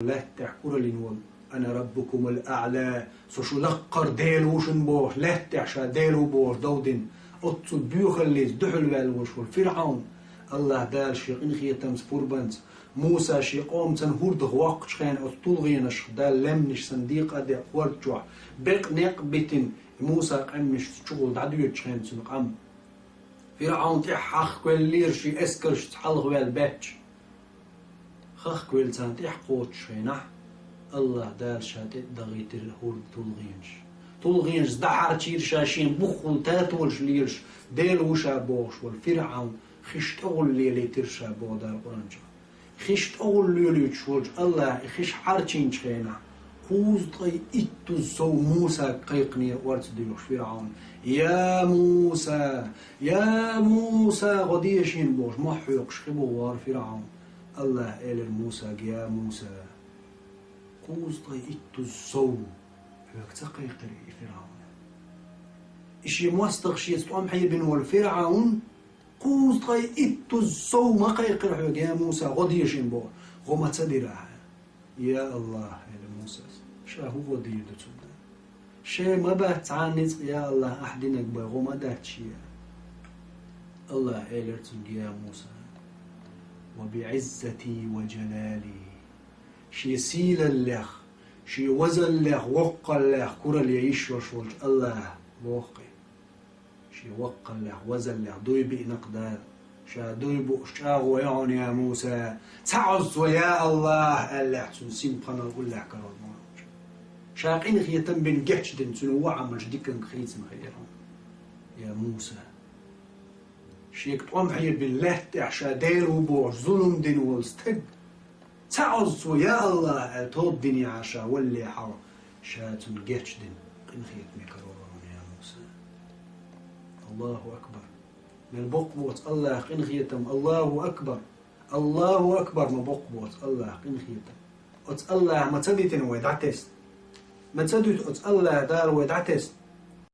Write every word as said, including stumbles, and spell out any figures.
лаьттахь кураллин волу: «Ана раббукумул аъла, со шу лаккхара Дела ву шуна», – бохуш, лаьттахь ша Дела ву бохуш дов дина. Оццул боьхаллица дуьхьал ваьлла волуш волу ФирӀаун, АллахӀ Дала шен къинхетамца, пурбанца, Муса шен къоман цхьана хӀордах воккхучу хенахь оцу тулгӀенашха Дала лаьмнаш санна декъа а декъна хӀорда чохь, бекъа некъ а битина, Муса къаьмнашца чухула дӀадоьдучу хенахь цуьнан къам. ФирӀаун тӀаьхьа хахкавеллера шен эскаршца хьалхаваьлла баьчча. Хахкавелла царна тӀаьхьа кхочуш хенахь, АллахӀ Дала ша тӀе а дахийтира хӀорда тулгӀенаш. ТулгӀенашца дӀахьарчийра ша шен буххул татолаш лелаш, Дела ву ша бохуш волу ФирӀаун, хиш тӀе гӀулла лелийтира ша боху Дала Къуръан чохь. Хиш тӀе гӀулла лелийташ волчу АллахӀа и хиш хьарчийначу хенахь, кхузткъе иттуза сов Мусага кхайкхинера орца доьхуш ФирӀаун: «Я Муса! Я Муса! ГӀо де шена!» – бохуш, мохь хьоькхуш хи бухуш вара ФирӀаун. АллахӀа элира Мусага: «Я Муса, кхузткъе иттуза сов хьоьга ца кхайкхира и ФирӀаун?» И шен мостагӀа шеца тӀом хьебина волу ФирӀаун кхузткъе иттуза сов ма кхайкхира хьоьга: «Я Муса, гӀо де шена!» – бохуш, гӀо ма ца дира ахьа. «Я АллахӀ, – аьлла Мусас, – ша хӀун гӀо дийр ду цунна? Шен ма бац цхьа а ницкъ, я АллахӀ, ахь динарг бен гӀо ма дац шен». АллахӀа элира цуьнга: «Я Муса, ва биӀиззати ва жалали, шен сийлаллех, шен вазаллех, воккхаллех куралла йиш йолуш волчу АллахӀа боху-кх и. Шен воккхаллех, вазаллех дуй биъна-кх Дала. Ша дуй бууш чӀагӀо яхьуна, я Муса. Ца Ӏоззо, я АллахӀ», – аьллехь, цуьнан синпханал уллехь карор ма ваьллачу. Ша къинхетам бина гечдина, цуьнан ваӀамаш диканга хийцина хилира хьуна, я Муса. Шега тӀом хьебина, лаьттахь ша Дела ву бохуш зулам дина волу стаг, ца Ӏоззо, я АллахӀ, аьлла тоба динехьара ша валале хьалха, ша цунна гечдина, къинхетаме карор вара хьуна, я Муса. АллахӀу акбар! Мел боккха бу оцу АллахӀа къинхетам! АллахӀу акбар! АллахӀу акбар! Мел боккха бу оцу АллахӀа къинхетам! Оцу АллахӀа ма ца дитина вай дӀатесна. Ма ца дуьту оцу АллахӀа Дала вай дӀатесна.